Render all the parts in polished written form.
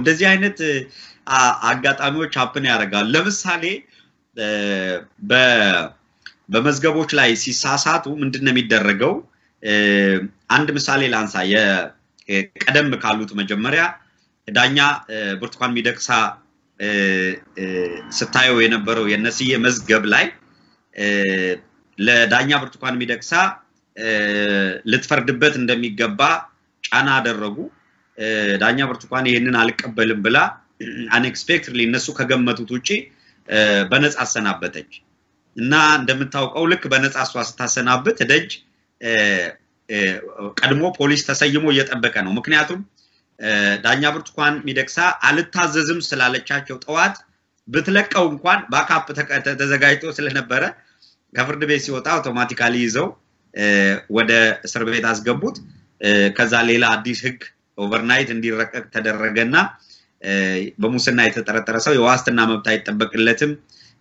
እንደዚህ አይነት አጋጣሚዎች happen ያደርጋል። ለምሳሌ በመዝገቦች ላይ ሲሳሳቱ ምንድነው የሚደረገው? አንድ ምሳሌ ላንሳ። የቀደም ካሉት መጀመሪያ ዳኛ ብርቱካን ሚደቅሳ ስታየው የነበረው የነስዬ መዝገብ ላይ ለዳኛ ብርቱካን ሚደቅሳ ልትፈርድበት እንደሚገባ ጫና አደረጉ። ዳኛ ብርቱካን ይሄንን አልቀበልም ብላ unexpectedly እነሱ ከገመቱት ውጪ በነፃ አሰናበተች። እና እንደምታውቀው ልክ በነፃ እሷ ስታሰናብት ደጅ ቀድሞ ፖሊስ ተሰይሞ እየጠበቀ ነው። ምክንያቱም ዳኛ ብርቱካን ሚደቅሳ አልታዘዝም ስላለቻቸው ጠዋት ብትለቀው እንኳን backup ተዘጋጅቶ ስለነበረ ከፍርድ ቤት ሲወጣ automatically ይዘው ወደ እስር ቤት አስገቡት። ከዛ ሌላ አዲስ ህግ overnight እንዲረቀቅ ተደረገና በሙስና የተጠረጠረ ሰው የዋስትና መብት አይጠበቅለትም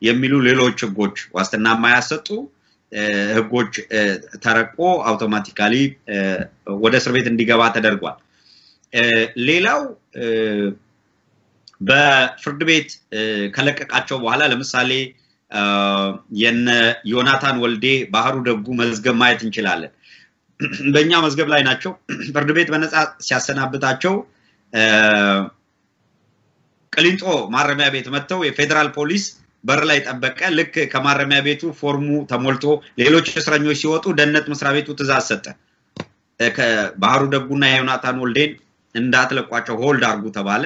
የሚሉ ሌሎች ህጎች፣ ዋስትና የማያሰጡ ህጎች ተረቆ automatically ወደ እስር ቤት እንዲገባ ተደርጓል። ሌላው በፍርድ ቤት ከለቀቃቸው በኋላ ለምሳሌ የነ ዮናታን ወልዴ፣ ባህሩ ደጉ መዝገብ ማየት እንችላለን። በእኛ መዝገብ ላይ ናቸው። ፍርድ ቤት በነፃ ሲያሰናብታቸው ቅሊንጦ ማረሚያ ቤት መጥተው የፌዴራል ፖሊስ በር ላይ ጠበቀ። ልክ ከማረሚያ ቤቱ ፎርሙ ተሞልቶ ሌሎች እስረኞች ሲወጡ ደህንነት መስሪያ ቤቱ ትዕዛዝ ሰጠ። ከባህሩ ደጉና የዮናታን ወልዴን እንዳትለቋቸው hold አርጉ ተባለ።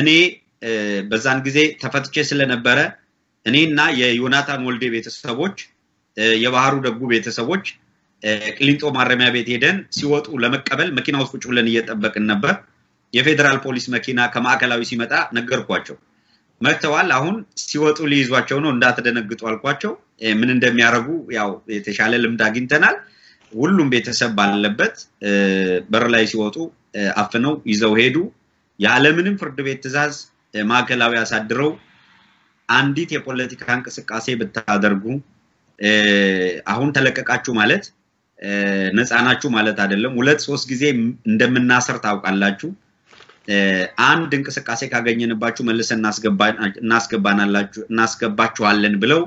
እኔ በዛን ጊዜ ተፈትቼ ስለነበረ እኔና የዮናታን ወልዴ ቤተሰቦች፣ የባህሩ ደጉ ቤተሰቦች ቅሊንጦ ማረሚያ ቤት ሄደን ሲወጡ ለመቀበል መኪና ውስጥ ቁጭ ብለን እየጠበቅን ነበር። የፌዴራል ፖሊስ መኪና ከማዕከላዊ ሲመጣ ነገርኳቸው። መጥተዋል፣ አሁን ሲወጡ ሊይዟቸው ነው፣ እንዳትደነግጡ አልኳቸው። ምን እንደሚያደርጉ ያው የተሻለ ልምድ አግኝተናል። ሁሉም ቤተሰብ ባለበት በር ላይ ሲወጡ አፍነው ይዘው ሄዱ። ያለምንም ፍርድ ቤት ትዕዛዝ ማዕከላዊ አሳድረው አንዲት የፖለቲካ እንቅስቃሴ ብታደርጉ አሁን ተለቀቃችሁ ማለት ነፃ ናችሁ ማለት አይደለም። ሁለት ሶስት ጊዜ እንደምናስር ታውቃላችሁ። አንድ እንቅስቃሴ ካገኘንባችሁ መልሰን እናስገባችኋለን ብለው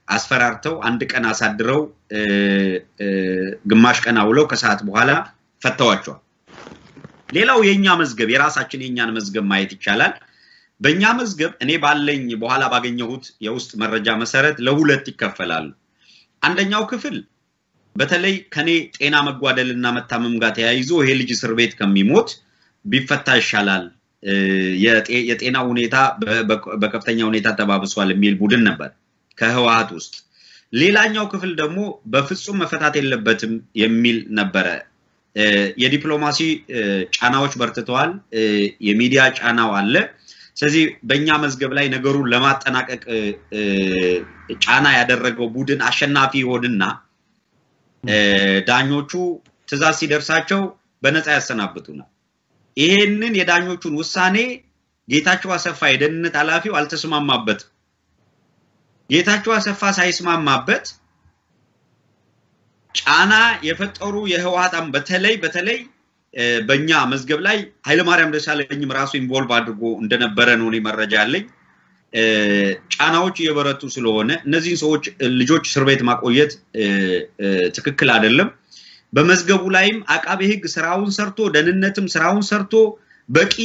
አስፈራርተው አንድ ቀን አሳድረው ግማሽ ቀን አውለው ከሰዓት በኋላ ፈተዋቸዋል። ሌላው የኛ መዝገብ፣ የራሳችን የኛን መዝገብ ማየት ይቻላል። በእኛ መዝገብ እኔ ባለኝ በኋላ ባገኘሁት የውስጥ መረጃ መሰረት ለሁለት ይከፈላሉ። አንደኛው ክፍል በተለይ ከኔ ጤና መጓደልና መታመም ጋር ተያይዞ ይሄ ልጅ እስር ቤት ከሚሞት ቢፈታ ይሻላል፣ የጤና ሁኔታ በከፍተኛ ሁኔታ ተባብሷል የሚል ቡድን ነበር ከህወሓት ውስጥ። ሌላኛው ክፍል ደግሞ በፍጹም መፈታት የለበትም የሚል ነበረ። የዲፕሎማሲ ጫናዎች በርትተዋል፣ የሚዲያ ጫናው አለ። ስለዚህ በእኛ መዝገብ ላይ ነገሩን ለማጠናቀቅ ጫና ያደረገው ቡድን አሸናፊ ይሆንና ዳኞቹ ትዕዛዝ ሲደርሳቸው በነፃ ያሰናብቱናል። ይሄንን የዳኞቹን ውሳኔ ጌታቸው አሰፋ የደህንነት ኃላፊው አልተስማማበትም። ጌታቸው አሰፋ ሳይስማማበት ጫና የፈጠሩ የህወሓት በተለይ በተለይ በእኛ መዝገብ ላይ ኃይለማርያም ደሳለኝም ራሱ involve አድርጎ እንደነበረ ነው እኔ መረጃ ያለኝ። ጫናዎች እየበረቱ ስለሆነ እነዚህን ሰዎች ልጆች እስር ቤት ማቆየት ትክክል አይደለም። በመዝገቡ ላይም አቃቤ ህግ ስራውን ሰርቶ ደህንነትም ስራውን ሰርቶ በቂ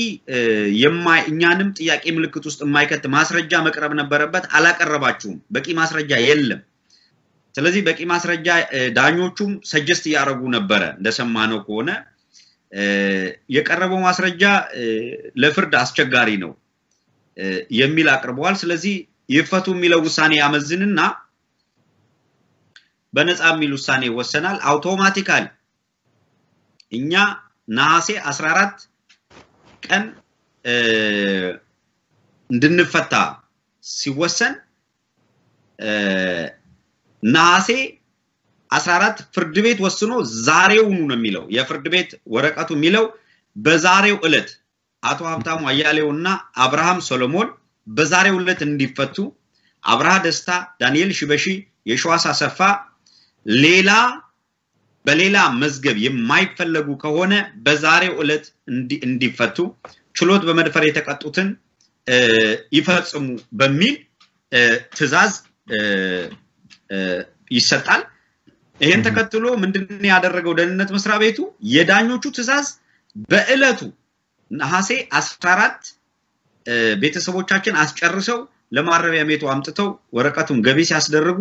እኛንም ጥያቄ ምልክት ውስጥ የማይከት ማስረጃ መቅረብ ነበረበት። አላቀረባችሁም። በቂ ማስረጃ የለም። ስለዚህ በቂ ማስረጃ ዳኞቹም suggest እያደረጉ ነበረ። እንደሰማነው ከሆነ የቀረበው ማስረጃ ለፍርድ አስቸጋሪ ነው የሚል አቅርበዋል። ስለዚህ ይፈቱ የሚለው ውሳኔ ያመዝንና በነፃ የሚል ውሳኔ ይወሰናል። Automatically እኛ ነሐሴ 14 ቀን እንድንፈታ ሲወሰን ነሐሴ 14 ፍርድ ቤት ወስኖ ዛሬውኑ ነው የሚለው፣ የፍርድ ቤት ወረቀቱ የሚለው በዛሬው ዕለት አቶ ሀብታሙ አያሌውና አብርሃም ሰሎሞን በዛሬው ዕለት እንዲፈቱ፣ አብርሃ ደስታ፣ ዳንኤል ሽበሺ፣ የሸዋስ አሰፋ ሌላ በሌላ መዝገብ የማይፈለጉ ከሆነ በዛሬው ዕለት እንዲፈቱ፣ ችሎት በመድፈር የተቀጡትን ይፈጽሙ በሚል ትዕዛዝ ይሰጣል። ይሄን ተከትሎ ምንድነው ያደረገው ደህንነት መስሪያ ቤቱ? የዳኞቹ ትዕዛዝ በእለቱ ነሐሴ 14 ቤተሰቦቻችን አስጨርሰው ለማረሚያ ቤቱ አምጥተው ወረቀቱን ገቢ ሲያስደርጉ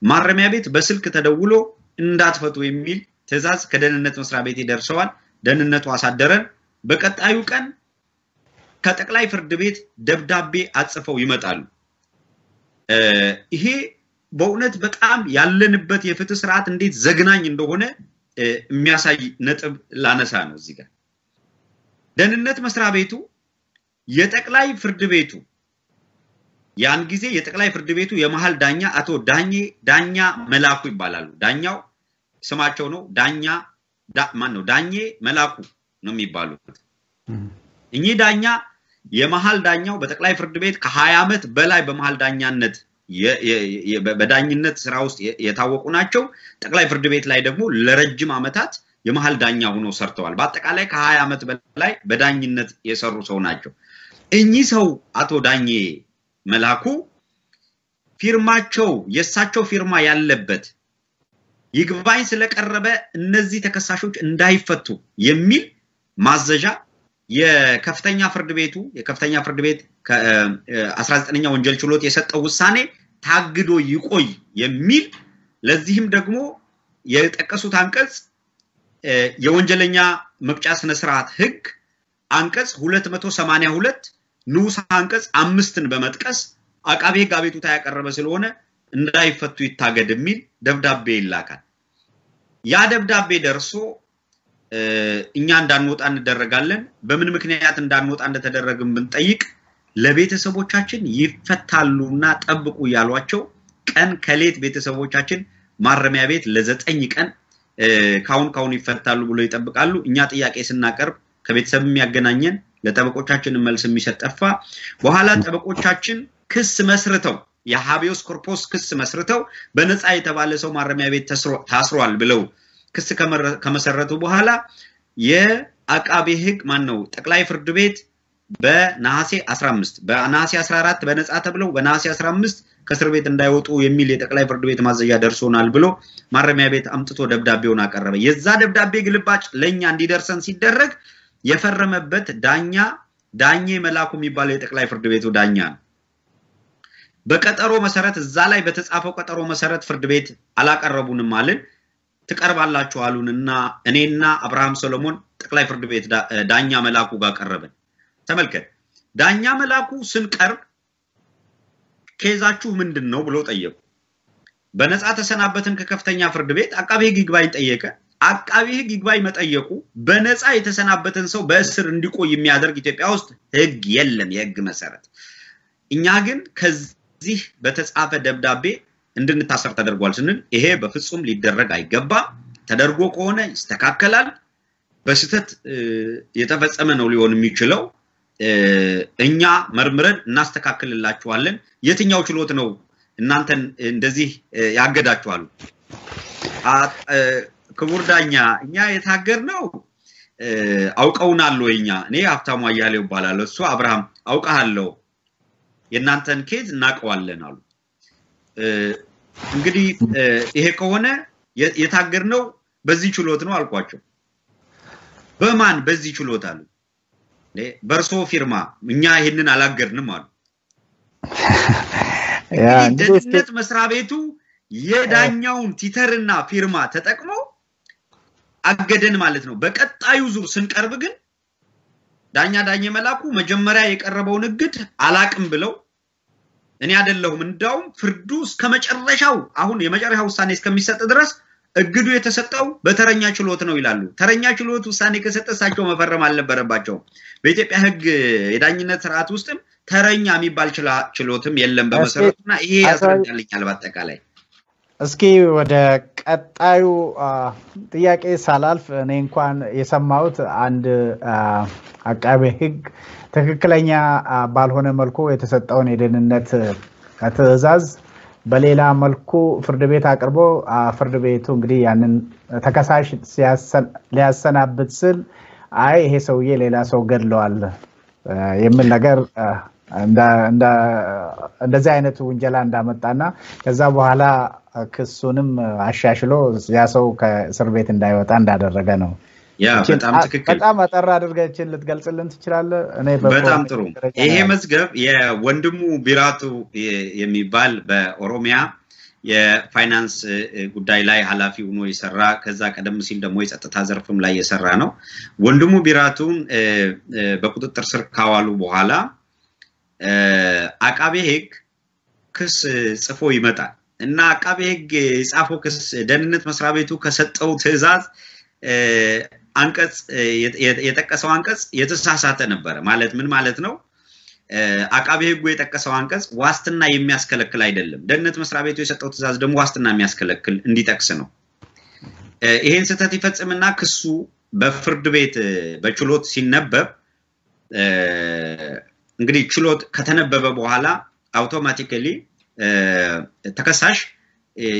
ማረሚያ ቤት በስልክ ተደውሎ እንዳትፈቱ የሚል ትዕዛዝ ከደህንነት መስሪያ ቤት ይደርሰዋል። ደህንነቱ አሳደረን። በቀጣዩ ቀን ከጠቅላይ ፍርድ ቤት ደብዳቤ አጽፈው ይመጣሉ። ይሄ በእውነት በጣም ያለንበት የፍትህ ስርዓት እንዴት ዘግናኝ እንደሆነ የሚያሳይ ነጥብ ላነሳ ነው እዚህ ጋር። ደህንነት መስሪያ ቤቱ የጠቅላይ ፍርድ ቤቱ ያን ጊዜ የጠቅላይ ፍርድ ቤቱ የመሃል ዳኛ አቶ ዳኛ መላኩ ይባላሉ። ዳኛው ስማቸው ነው ዳኛ ማን ነው? ዳኜ መላኩ ነው የሚባሉት። እኚህ ዳኛ የመሃል ዳኛው በጠቅላይ ፍርድ ቤት ከ20 ዓመት በላይ በመሃል ዳኛነት በዳኝነት ስራ ውስጥ የታወቁ ናቸው። ጠቅላይ ፍርድ ቤት ላይ ደግሞ ለረጅም ዓመታት የመሃል ዳኛ ሆነው ሰርተዋል። በአጠቃላይ ከ20 ዓመት በላይ በዳኝነት የሰሩ ሰው ናቸው። እኚህ ሰው አቶ ዳኜ መላኩ ፊርማቸው የሳቸው ፊርማ ያለበት ይግባኝ ስለቀረበ እነዚህ ተከሳሾች እንዳይፈቱ የሚል ማዘዣ የከፍተኛ ፍርድ ቤቱ የከፍተኛ ፍርድ ቤት 19ኛ ወንጀል ችሎት የሰጠው ውሳኔ ታግዶ ይቆይ የሚል፣ ለዚህም ደግሞ የጠቀሱት አንቀጽ የወንጀለኛ መቅጫ ስነ ስርዓት ህግ አንቀጽ 282 ንዑስ አንቀጽ 5ን በመጥቀስ አቃቤ ህግ አቤቱታ ያቀረበ ስለሆነ እንዳይፈቱ ይታገድ የሚል ደብዳቤ ይላካል። ያ ደብዳቤ ደርሶ እኛ እንዳንወጣ እንደረጋለን። በምን ምክንያት እንዳንወጣ እንደተደረግን ብንጠይቅ ለቤተሰቦቻችን ይፈታሉና ጠብቁ ያሏቸው ቀን ከሌት ቤተሰቦቻችን ማረሚያ ቤት ለ9 ቀን ካሁን ይፈታሉ ብሎ ይጠብቃሉ። እኛ ጥያቄ ስናቀርብ ከቤተሰብ የሚያገናኘን ለጠበቆቻችን መልስ የሚሰጥ ጠፋ። በኋላ ጠበቆቻችን ክስ መስርተው የ habeas corpus ክስ መስርተው በነፃ የተባለ ሰው ማረሚያ ቤት ታስሯል ብለው ክስ ከመሰረቱ በኋላ የአቃቤ ህግ ማን ነው ጠቅላይ ፍርድ ቤት በነሐሴ 15 በነሐሴ 14 በነፃ ተብለው በነሐሴ 15 ከእስር ቤት እንዳይወጡ የሚል የጠቅላይ ፍርድ ቤት ማዘዣ ደርሶናል ብሎ ማረሚያ ቤት አምጥቶ ደብዳቤውን አቀረበ። የዛ ደብዳቤ ግልባጭ ለኛ እንዲደርሰን ሲደረግ የፈረመበት ዳኛ ዳኜ መላኩ የሚባለው የጠቅላይ ፍርድ ቤቱ ዳኛ ነው። በቀጠሮ መሰረት እዛ ላይ በተጻፈው ቀጠሮ መሰረት ፍርድ ቤት አላቀረቡንም አልን። ትቀርባላችሁ አሉንና እኔና አብርሃም ሰሎሞን ጠቅላይ ፍርድ ቤት ዳኛ መላኩ ጋር ቀረብን። ተመልከት፣ ዳኛ መላኩ ስንቀርብ ኬዛችሁ ምንድነው ብሎ ጠየቁ። በነፃ ተሰናበትን ከከፍተኛ ፍርድ ቤት። አቃቤ ህግ ይግባኝ ጠየቀ። አቃቤ ህግ ይግባኝ መጠየቁ በነፃ የተሰናበተን ሰው በእስር እንዲቆይ የሚያደርግ ኢትዮጵያ ውስጥ ህግ የለም፣ የህግ መሰረት። እኛ ግን ከዚህ በተጻፈ ደብዳቤ እንድንታሰር ተደርጓል ስንል ይሄ በፍጹም ሊደረግ አይገባም፣ ተደርጎ ከሆነ ይስተካከላል፣ በስህተት የተፈጸመ ነው ሊሆን የሚችለው፣ እኛ መርምረን እናስተካክልላችኋለን። የትኛው ችሎት ነው እናንተን እንደዚህ ያገዳችኋል? ክቡር ዳኛ እኛ የታገድነው አውቀውናል ወይ? እኛ እኔ ሀብታሙ አያሌው እባላለሁ፣ እሱ አብርሃም አውቃለሁ፣ የእናንተን case እናውቀዋለን አሉ። እንግዲህ ይሄ ከሆነ የታገድነው በዚህ ችሎት ነው አልኳቸው። በማን በዚህ ችሎት አሉ። በርሶ ፊርማ እኛ ይሄንን አላገድንም አሉ። ደህንነት መስሪያ ቤቱ የዳኛውን ቲተርና ፊርማ ተጠቅሞ አገደን ማለት ነው። በቀጣዩ ዙር ስንቀርብ ግን ዳኛ ዳኜ መላኩ መጀመሪያ የቀረበውን እግድ አላቅም ብለው እኔ አይደለሁም፣ እንዳውም ፍርዱ እስከመጨረሻው አሁን የመጨረሻው ውሳኔ እስከሚሰጥ ድረስ እግዱ የተሰጠው በተረኛ ችሎት ነው ይላሉ። ተረኛ ችሎት ውሳኔ ከሰጠ እሳቸው መፈረም አልነበረባቸውም። በኢትዮጵያ ሕግ የዳኝነት ስርዓት ውስጥም ተረኛ የሚባል ችሎትም የለም በመሰረቱና ይሄ ያስረዳልኛል በአጠቃላይ። እስኪ ወደ ቀጣዩ ጥያቄ ሳላልፍ እኔ እንኳን የሰማሁት አንድ አቃቤ ሕግ ትክክለኛ ባልሆነ መልኩ የተሰጠውን የደህንነት ትዕዛዝ በሌላ መልኩ ፍርድ ቤት አቅርቦ ፍርድ ቤቱ እንግዲህ ያንን ተከሳሽ ሊያሰናብት ስል አይ ይሄ ሰውዬ ሌላ ሰው ገድለዋል የሚል ነገር እንደዚህ አይነት ውንጀላ እንዳመጣና ከዛ በኋላ ክሱንም አሻሽሎ ያ ሰው ከእስር ቤት እንዳይወጣ እንዳደረገ ነው። ያ በጣም ትክክል። በጣም አጠር አድርገችን ልትገልጽልን ትችላለህ? እኔ በጣም ጥሩ። ይሄ መዝገብ የወንድሙ ቢራቱ የሚባል በኦሮሚያ የፋይናንስ ጉዳይ ላይ ኃላፊ ሆኖ የሰራ፣ ከዛ ቀደም ሲል ደግሞ የጸጥታ ዘርፍም ላይ የሰራ ነው። ወንድሙ ቢራቱን በቁጥጥር ስር ካዋሉ በኋላ አቃቤ ሕግ ክስ ጽፎ ይመጣል እና አቃቤ ሕግ የጻፈው ክስ ደህንነት መስሪያ ቤቱ ከሰጠው ትዕዛዝ አንቀጽ የጠቀሰው አንቀጽ የተሳሳተ ነበረ። ማለት ምን ማለት ነው? አቃቤ ሕጉ የጠቀሰው አንቀጽ ዋስትና የሚያስከለክል አይደለም። ደህንነት መስሪያ ቤቱ የሰጠው ትዕዛዝ ደግሞ ዋስትና የሚያስከለክል እንዲጠቅስ ነው። ይሄን ስህተት ይፈጽምና ክሱ በፍርድ ቤት በችሎት ሲነበብ፣ እንግዲህ ችሎት ከተነበበ በኋላ አውቶማቲካሊ ተከሳሽ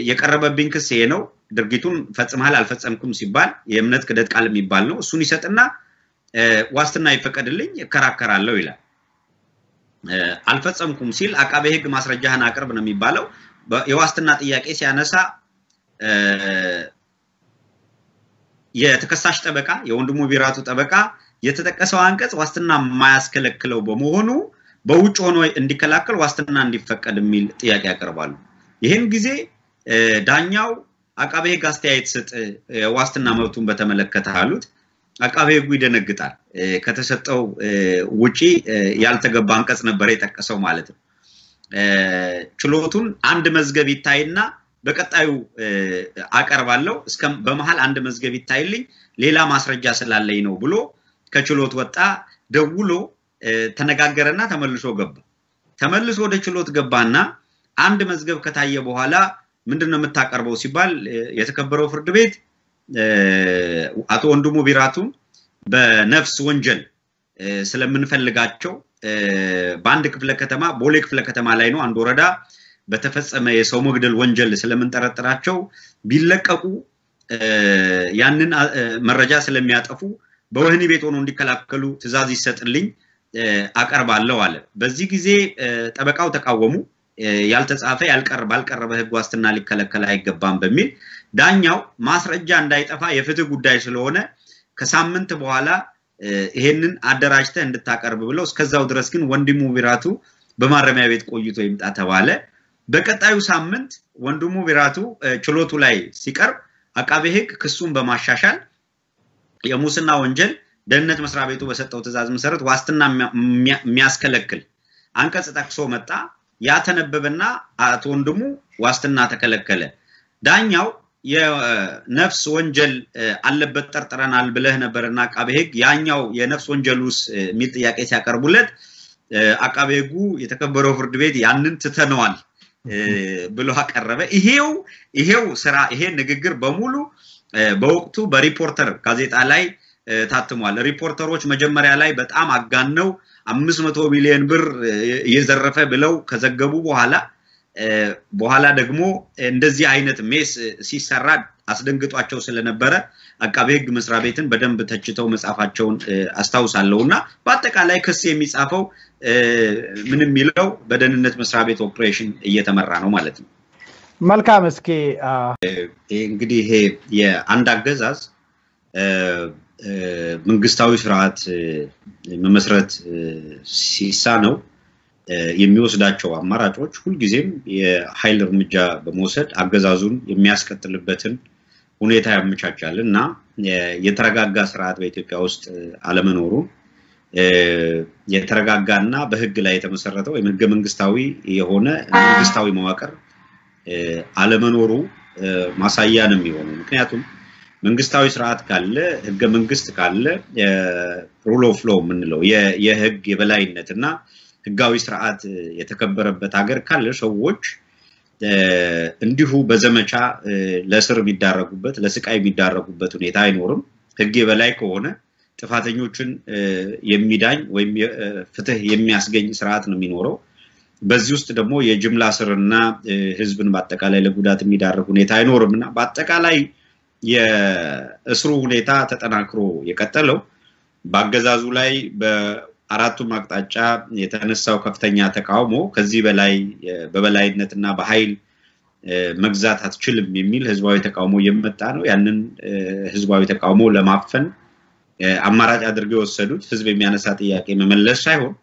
የቀረበብኝ ክስ ይሄ ነው፣ ድርጊቱን ፈጽመሃል አልፈጸምኩም ሲባል የእምነት ክህደት ቃል የሚባል ነው። እሱን ይሰጥና ዋስትና ይፈቀድልኝ እከራከራለሁ ይላል። አልፈጸምኩም ሲል አቃቤ ሕግ ማስረጃህን አቅርብ ነው የሚባለው። የዋስትና ጥያቄ ሲያነሳ የተከሳሽ ጠበቃ፣ የወንድሙ ቢራቱ ጠበቃ፣ የተጠቀሰው አንቀጽ ዋስትና የማያስከለክለው በመሆኑ በውጭ ሆኖ እንዲከላከል ዋስትና እንዲፈቀድ የሚል ጥያቄ ያቀርባሉ። ይህን ጊዜ ዳኛው አቃቤ ሕግ አስተያየት ስጥ ዋስትና መብቱን በተመለከተ አሉት። አቃቤ ሕጉ ይደነግጣል። ከተሰጠው ውጪ ያልተገባ አንቀጽ ነበር የጠቀሰው ማለት ነው። ችሎቱን አንድ መዝገብ ይታይና በቀጣዩ አቀርባለሁ፣ እስከ በመሃል አንድ መዝገብ ይታይልኝ ሌላ ማስረጃ ስላለኝ ነው ብሎ ከችሎት ወጣ። ደውሎ ተነጋገረና ተመልሶ ገባ። ተመልሶ ወደ ችሎት ገባና አንድ መዝገብ ከታየ በኋላ ምንድነው የምታቀርበው ሲባል፣ የተከበረው ፍርድ ቤት፣ አቶ ወንድሙ ቢራቱን በነፍስ ወንጀል ስለምንፈልጋቸው በአንድ ክፍለ ከተማ፣ ቦሌ ክፍለ ከተማ ላይ ነው፣ አንድ ወረዳ በተፈጸመ የሰው መግደል ወንጀል ስለምንጠረጥራቸው ቢለቀቁ ያንን መረጃ ስለሚያጠፉ በወህኒ ቤት ሆኖ እንዲከላከሉ ትዕዛዝ ይሰጥልኝ አቀርባለሁ አለ። በዚህ ጊዜ ጠበቃው ተቃወሙ። ያልተጻፈ ባልቀረበ ሕግ ዋስትና ሊከለከል አይገባም በሚል፣ ዳኛው ማስረጃ እንዳይጠፋ የፍትህ ጉዳይ ስለሆነ ከሳምንት በኋላ ይሄንን አደራጅተህ እንድታቀርብ ብለው፣ እስከዛው ድረስ ግን ወንድሙ ቢራቱ በማረሚያ ቤት ቆይቶ ይምጣ ተባለ። በቀጣዩ ሳምንት ወንድሙ ቢራቱ ችሎቱ ላይ ሲቀርብ አቃቤ ሕግ ክሱን በማሻሻል የሙስና ወንጀል ደህንነት መስሪያ ቤቱ በሰጠው ትዕዛዝ መሰረት ዋስትና የሚያስከለክል አንቀጽ ጠቅሶ መጣ። ያተነበበና አቶ ወንድሙ ዋስትና ተከለከለ። ዳኛው የነፍስ ወንጀል አለበት ጠርጥረናል ብለህ ነበርና አቃቤ ሕግ ያኛው የነፍስ ወንጀሉስ የሚል ጥያቄ ሲያቀርቡለት አቃቤ ሕጉ የተከበረው ፍርድ ቤት ያንን ትተነዋል ብሎ አቀረበ። ይሄው ስራ፣ ይሄ ንግግር በሙሉ በወቅቱ በሪፖርተር ጋዜጣ ላይ ታትሟል። ሪፖርተሮች መጀመሪያ ላይ በጣም አጋነው 500 ሚሊዮን ብር እየዘረፈ ብለው ከዘገቡ በኋላ ደግሞ እንደዚህ አይነት mess ሲሰራ አስደንግጧቸው ስለነበረ አቃቤ ሕግ መስሪያ ቤትን በደንብ ተችተው መጻፋቸውን አስታውሳለሁ። እና በአጠቃላይ ክስ የሚጻፈው ምን የሚለው በደህንነት መስሪያ ቤት ኦፕሬሽን እየተመራ ነው ማለት ነው። መልካም። እስኪ እንግዲህ ይሄ የአንድ አገዛዝ መንግስታዊ ስርዓት መመስረት ሲሳነው የሚወስዳቸው አማራጮች ሁልጊዜም የኃይል እርምጃ በመውሰድ አገዛዙን የሚያስቀጥልበትን ሁኔታ ያመቻቻል። እና የተረጋጋ ስርዓት በኢትዮጵያ ውስጥ አለመኖሩ፣ የተረጋጋና በህግ ላይ የተመሰረተ ወይም ህገ መንግስታዊ የሆነ መንግስታዊ መዋቅር አለመኖሩ ማሳያ ነው የሚሆነው። ምክንያቱም መንግስታዊ ስርዓት ካለ፣ ህገ መንግስት ካለ፣ rule of law የምንለው የህግ የበላይነት እና ህጋዊ ስርዓት የተከበረበት ሀገር ካለ ሰዎች እንዲሁ በዘመቻ ለእስር የሚዳረጉበት፣ ለስቃይ የሚዳረጉበት ሁኔታ አይኖርም። ህግ የበላይ ከሆነ ጥፋተኞችን የሚዳኝ ወይም ፍትህ የሚያስገኝ ስርዓት ነው የሚኖረው። በዚህ ውስጥ ደግሞ የጅምላ እስርና ህዝብን በአጠቃላይ ለጉዳት የሚዳርግ ሁኔታ አይኖርም። እና በአጠቃላይ የእስሩ ሁኔታ ተጠናክሮ የቀጠለው በአገዛዙ ላይ በአራቱም አቅጣጫ የተነሳው ከፍተኛ ተቃውሞ ከዚህ በላይ በበላይነትና በኃይል መግዛት አትችልም የሚል ህዝባዊ ተቃውሞ የመጣ ነው። ያንን ህዝባዊ ተቃውሞ ለማፈን አማራጭ አድርገው የወሰዱት ህዝብ የሚያነሳ ጥያቄ መመለስ ሳይሆን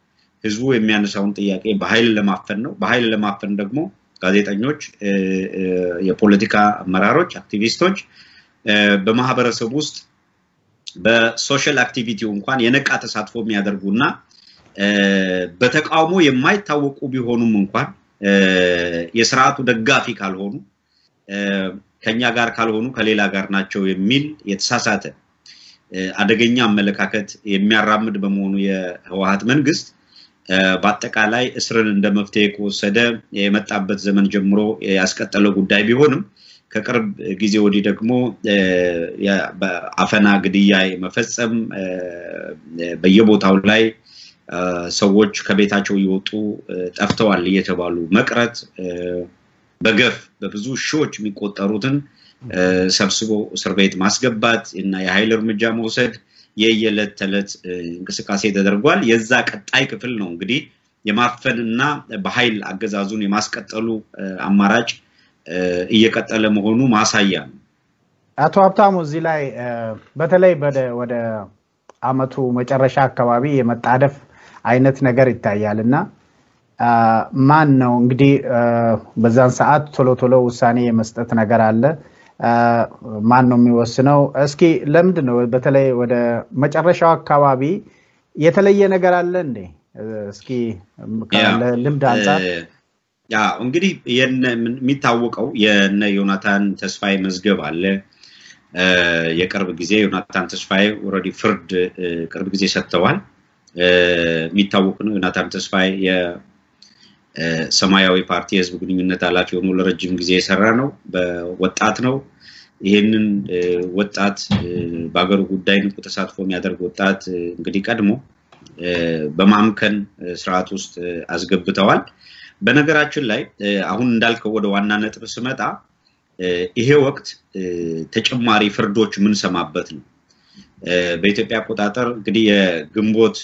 ህዝቡ የሚያነሳውን ጥያቄ በኃይል ለማፈን ነው። በኃይል ለማፈን ደግሞ ጋዜጠኞች፣ የፖለቲካ አመራሮች፣ አክቲቪስቶች በማህበረሰቡ ውስጥ በ social activity ው እንኳን የነቃ ተሳትፎ የሚያደርጉና በተቃውሞ የማይታወቁ ቢሆኑም እንኳን የስርዓቱ ደጋፊ ካልሆኑ፣ ከኛ ጋር ካልሆኑ ከሌላ ጋር ናቸው የሚል የተሳሳተ አደገኛ አመለካከት የሚያራምድ በመሆኑ የህወሓት መንግስት በአጠቃላይ እስርን እንደ መፍትሄ ከወሰደ የመጣበት ዘመን ጀምሮ ያስቀጠለው ጉዳይ ቢሆንም ከቅርብ ጊዜ ወዲህ ደግሞ አፈና፣ ግድያ የመፈጸም፣ በየቦታው ላይ ሰዎች ከቤታቸው እየወጡ ጠፍተዋል እየተባሉ መቅረት፣ በገፍ በብዙ ሺዎች የሚቆጠሩትን ሰብስቦ እስር ቤት ማስገባት እና የኃይል እርምጃ መውሰድ የየዕለት ተዕለት እንቅስቃሴ ተደርጓል። የዛ ቀጣይ ክፍል ነው እንግዲህ የማፈንና በኃይል አገዛዙን የማስቀጠሉ አማራጭ እየቀጠለ መሆኑ ማሳያ ነው። አቶ ሀብታሙ፣ እዚህ ላይ በተለይ ወደ አመቱ መጨረሻ አካባቢ የመጣደፍ አይነት ነገር ይታያል እና ማን ነው እንግዲህ በዛን ሰዓት ቶሎ ቶሎ ውሳኔ የመስጠት ነገር አለ። ማን ነው የሚወስነው? እስኪ ለምንድን ነው በተለይ ወደ መጨረሻው አካባቢ የተለየ ነገር አለ እንዴ? እስኪ ልምድ አንጻር። ያ እንግዲህ የሚታወቀው የነ ዮናታን ተስፋዬ መዝገብ አለ። የቅርብ ጊዜ ዮናታን ተስፋዬ already ፍርድ ቅርብ ጊዜ ሰጥተዋል። የሚታወቅ ነው። ዮናታን ተስፋዬ የሰማያዊ ፓርቲ የህዝብ ግንኙነት ኃላፊ ሆኖ ለረጅም ጊዜ የሰራ ነው። በወጣት ነው። ይህንን ወጣት፣ በሀገሩ ጉዳይ ንቁ ተሳትፎ የሚያደርግ ወጣት እንግዲህ ቀድሞ በማምከን ስርዓት ውስጥ አስገብተዋል። በነገራችን ላይ አሁን እንዳልከው ወደ ዋና ነጥብ ስመጣ ይሄ ወቅት ተጨማሪ ፍርዶች የምንሰማበት ነው። በኢትዮጵያ አቆጣጠር እንግዲህ የግንቦት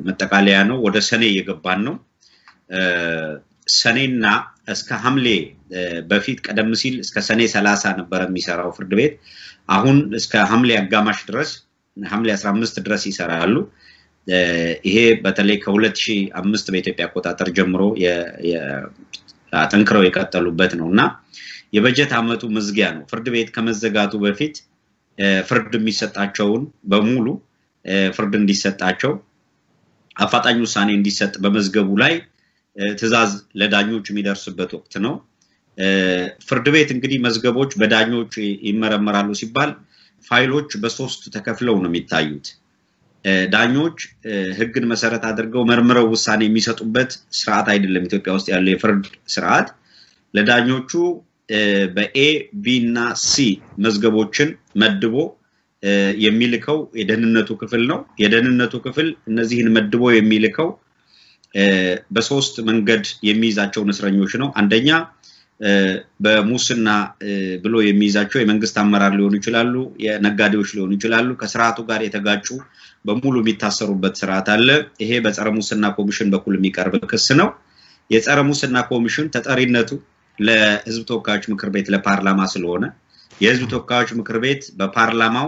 መጠቃለያ ነው። ወደ ሰኔ እየገባን ነው። ሰኔና እስከ ሐምሌ፣ በፊት ቀደም ሲል እስከ ሰኔ 30 ነበረ የሚሰራው ፍርድ ቤት። አሁን እስከ ሐምሌ አጋማሽ ድረስ፣ ሐምሌ 15 ድረስ ይሰራሉ። ይሄ በተለይ ከ2005 በኢትዮጵያ አቆጣጠር ጀምሮ አጠንክረው የቀጠሉበት ነው እና የበጀት ዓመቱ መዝጊያ ነው። ፍርድ ቤት ከመዘጋቱ በፊት ፍርድ የሚሰጣቸውን በሙሉ ፍርድ እንዲሰጣቸው፣ አፋጣኝ ውሳኔ እንዲሰጥ በመዝገቡ ላይ ትዕዛዝ ለዳኞች የሚደርስበት ወቅት ነው። ፍርድ ቤት እንግዲህ መዝገቦች በዳኞች ይመረመራሉ ሲባል ፋይሎች በሶስት ተከፍለው ነው የሚታዩት። ዳኞች ሕግን መሰረት አድርገው መርምረው ውሳኔ የሚሰጡበት ስርዓት አይደለም ኢትዮጵያ ውስጥ ያለው የፍርድ ስርዓት። ለዳኞቹ በ A፣ B እና C መዝገቦችን መድቦ የሚልከው የደህንነቱ ክፍል ነው። የደህንነቱ ክፍል እነዚህን መድቦ የሚልከው በሶስት መንገድ የሚይዛቸውን እስረኞች ነው። አንደኛ በሙስና ብሎ የሚይዛቸው የመንግስት አመራር ሊሆኑ ይችላሉ፣ የነጋዴዎች ሊሆኑ ይችላሉ። ከስርዓቱ ጋር የተጋጩ በሙሉ የሚታሰሩበት ስርዓት አለ። ይሄ በጸረ ሙስና ኮሚሽን በኩል የሚቀርብ ክስ ነው። የጸረ ሙስና ኮሚሽን ተጠሪነቱ ለህዝብ ተወካዮች ምክር ቤት፣ ለፓርላማ ስለሆነ የህዝብ ተወካዮች ምክር ቤት በፓርላማው